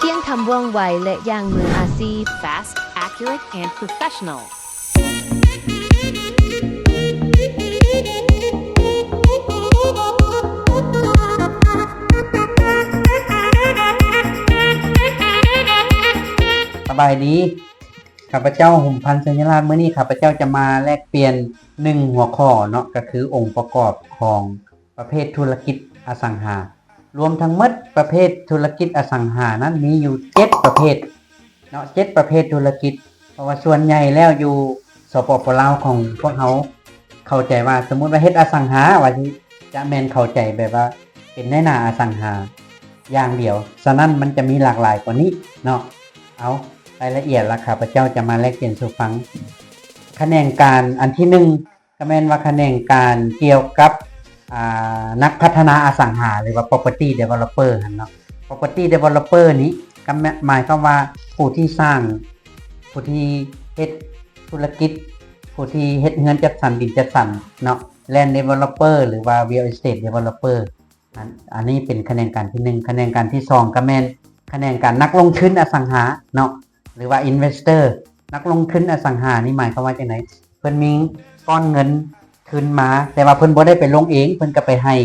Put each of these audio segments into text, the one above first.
ທ່ຽງທຳ ວ່ອງໄວ ແລະ ຢ່າງມືອາຊີບ. Fast, accurate, and professional. ສະບາຍດີ. ຂ້າພະເຈົ້າ ຫຸມພັນ ໄຊຍະລາດ. ມື້ນີ້ຂ້າພະເຈົ້າຈະມາແລກປ່ຽນໜຶ່ງຫົວຂໍ້ເນາະ, ກໍຄືອົງປະກອບຂອງປະເພດທຸລະກິດອະສັງຫາ. ລວມທັງໝົດປະເພດທຸລະກິດອະສັງຫານັ້ນມີຢູ່ເຈັດປະເພດເນາະ, ເຈັດປະເພດທຸລະກິດ. ເພາະວ່າສ່ວນໃຫຍ່ແລ້ວຢູ່ ສປປ ລາວ ຂອງພວກເຮົາ ເຂົ້າໃຈວ່າ ສົມມຸດວ່າເຮັດອະສັງຫາ ວ່າຊິ ຈະແມ່ນເຂົ້າໃຈແບບວ່າເປັນນາຍໜ້າອະສັງຫາຢ່າງດຽວ. ສະນັ້ນມັນຈະມີຫຼາກຫຼາຍກວ່ານີ້ເນາະ. ເອົາ ລາຍລະອຽດລະ ຂ້າພະເຈົ້າຈະມາແລກປ່ຽນສູ່ຟັງ. ຂະແໜງການອັນທີໜຶ່ງ ກໍແມ່ນວ່າຂະແໜງການກ່ຽວກັບ ອ່າ ນັກພັດທະນາອະສັງຫາ ຫຼືວ່າ property developer ຫັ້ນເນາະ. Property developer ນີ້ກໍແມ່ນ ໝາຍຄວາມວ່າຜູ້ທີ່ສ້າງ ຜູ້ທີ່ເຮັດທຸລະກິດ ຜູ້ທີ່ເຮັດເຮືອນຈັດສັນດິນຈັດສັນເນາະ, land developer ຫຼືວ່າ real estate developer. ອັນ ອັນນີ້ເປັນຂະແໜງການທີໜຶ່ງ. ຂະແໜງການທີສອງ ກໍແມ່ນຂະແໜງການນັກລົງທຶນອະສັງຫາເນາະ ຫຼືວ່າ investor. ນັກລົງທຶນອະສັງຫານີ້ໝາຍຄວາມວ່າຈັ່ງໃດ? ເພິ່ນມີກ້ອນເງິນທຶນມາ ແຕ່ວ່າເພິ່ນບໍ່ໄດ້ໄປລົງເອງ, ເພິ່ນກໍໄປໃຫ້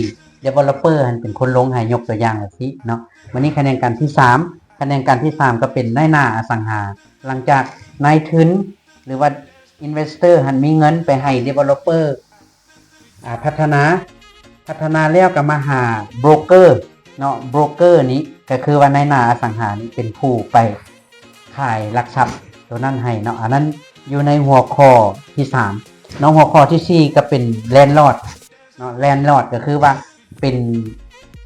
developer ຫັ້ນເປັນຄົນລົງໃຫ້, ຍົກຕົວຢ່າງວ່າຊີ້ເນາະ. ບັດນີ້ຂະແໜງການທີສາມ ຂະແໜງການທີສາມກໍເປັນນາຍໜ້າອະສັງຫາ. ຫຼັງຈາກນາຍທຶນ ຫຼືວ່າ investor ຫັ້ນມີເງິນໄປໃຫ້ developer ອາ ພັດທະນາ, ພັດທະນາແລ້ວກໍມາຫາໂບຣກເກີເນາະ. ໂບຣກເກີນີ້ກໍຄືວ່ານາຍໜ້າອະສັງຫານີ້ເປັນຜູ້ໄປຂາຍຫຼັກຊັບໂຕນັ້ນໃຫ້ເນາະ. ອັນນັ້ນຢູ່ໃນຫົວຂໍ້ທີສາມເນາະ. ຫົວຂໍ້ທີສີ່ກໍເປັນ landlord ເນາະ. landlord ກໍຄືວ່າເປັນ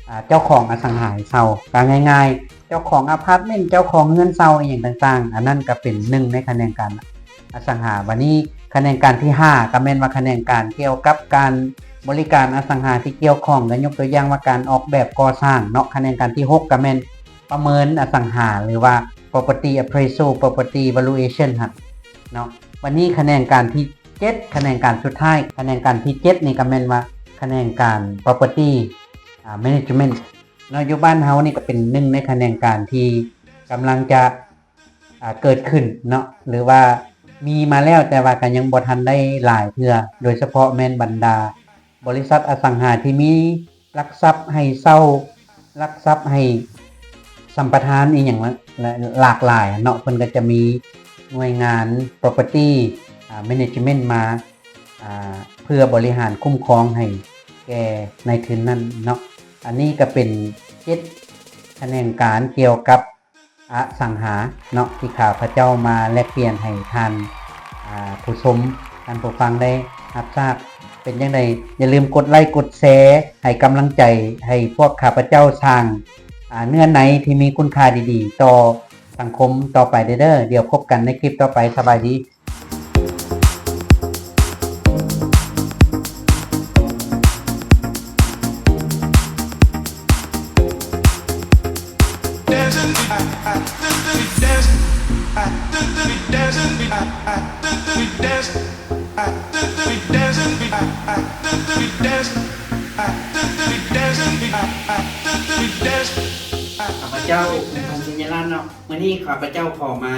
ອາ ເຈົ້າຂອງອະສັງຫາໃຫ້ເຊົ່າ. ກໍງ່າຍໆ ເຈົ້າຂອງອາພາດເມັນ, ເຈົ້າຂອງເຮືອນເຊົ່າ ອີ່ຫຍັງຕ່າງໆ. ອັນນັ້ນກໍເປັນໜຶ່ງໃນຂະແໜງການ ອະສັງຫາ. ບັດນີ້ຂະແໜງການທີຫ້າ ກໍແມ່ນວ່າຂະແໜງການກ່ຽວກັບການບໍລິການອະສັງຫາທີ່ກ່ຽວຂ້ອງ, ກໍຍົກຕົວຢ່າງວ່າການອອກແບບກໍ່ສ້າງເນາະ. ຂະແໜງການທີຫົກ ກໍແມ່ນປະເມີນອະສັງຫາ ຫຼືວ່າ property appraisal, property valuation ຫັ້ນເນາະ. ບັດນີ້ຂະແໜງການທີເຈັດ ຂະແໜງການສຸດທ້າຍ, ຂະແໜງການທີເຈັດນີ້ກໍແມ່ນວ່າຂະແໜງການ property ອາ management ເນາະ. ຢູ່ບ້ານເຮົານີ້ກໍເປັນໜຶ່ງໃນຂະແໜງການທີ່ກຳລັງຈະ ອາ ເກີດຂຶ້ນເນາະ ຫຼືວ່າມີມາແລ້ວ ແຕ່ວ່າກໍຍັງບໍ່ທັນໄດ້ຫຼາຍເທື່ອ, ໂດຍສະເພາະແມ່ນບັນດາບໍລິສັດອະສັງຫາທີ່ມີຫຼັກຊັບໃຫ້ເຊົ່າ, ຫຼັກຊັບໃຫ້ສຳປະທານອີ່ຫຍັງຫຼາກຫຼາຍເນາະ. ເພິ່ນກໍຈະມີໜ່ວຍງານ property ອາ management ມາ ອາ ເພື່ອບໍລິຫານຄຸ້ມຄອງໃຫ້ແກ່ນາຍທຶນນັ້ນເນາະ. ອັນນີ້ກໍເປັນເຈັດຂະແໜງການກ່ຽວກັບ ອະສັງຫາເນາະ ທີ່ຂ້າພະເຈົ້າມາແລກປ່ຽນໃຫ້ທ່ານ ອາ ຜູ້ຊົມ, ທ່ານຜູ້ຟັງໄດ້ຮັບຊາບ. ເປັນຈັ່ງໃດ ຢ່າລືມກົດໄລ້ກົດແຊໃຫ້ກຳລັງໃຈໃຫ້ພວກຂ້າພະເຈົ້າສ້າງ ອາ ເນື້ອໃນທີ່ມີຄຸນຄ່າດີໆຕໍ່ສັງຄົມຕໍ່ໄປເດີ້. ດຽວພົບກັນໃນຄລິບຕໍ່ໄປ. ສະບາຍດີ. Dance. ຂ້າພະເຈົ້າ ພູມພັນ ໄຊຍະລາດ ເນາະ, ມື້ນີ້ຂ້າພະເຈົ້າຂໍມາ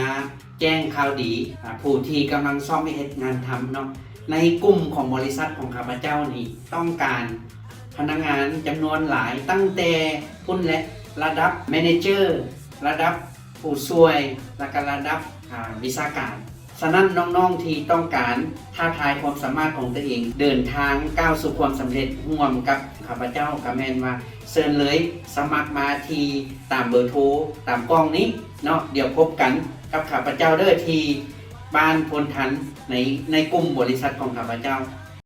ແຈ້ງຂ່າວດີ ອາ ຜູ້ທີ່ກຳລັງຊອກເຮັດງານທຳເນາະ. ໃນກຸ່ມຂອງບໍລິສັດຂອງຂ້າພະເຈົ້ານີ້ ຕ້ອງການພະນັກງານຈຳນວນຫຼາຍ, ຕັ້ງແຕ່ພຸ້ນແຫຼະ ລະດັບແມເນເຈີ, ລະດັບຜູ້ຊ່ວຍ ແລະກະລະດັບ ອາ ວິຊາການ. ສະນັ້ນ ນ້ອງໆທີ່ຕ້ອງການທ້າທາຍຄວາມສາມາດຂອງຕົວເອງ, ເດີນທາງກ້າວສູ່ຄວາມສຳເລັດຮ່ວມກັບຂ້າພະເຈົ້າ, ກະແມ່ນວ່າເຊີນເລີຍ ສະໝັກມາທີ່ຕາມເບີໂທຕາມກ້ອງນີ້ເນາະ. ດຽວພົບກັນກັບຂ້າພະເຈົ້າເດີ້ ທີ່ບ້ານໂພນທັນ ໃນ ໃນກຸ່ມບໍລິສັດຂອງຂ້າພະເຈົ້າ.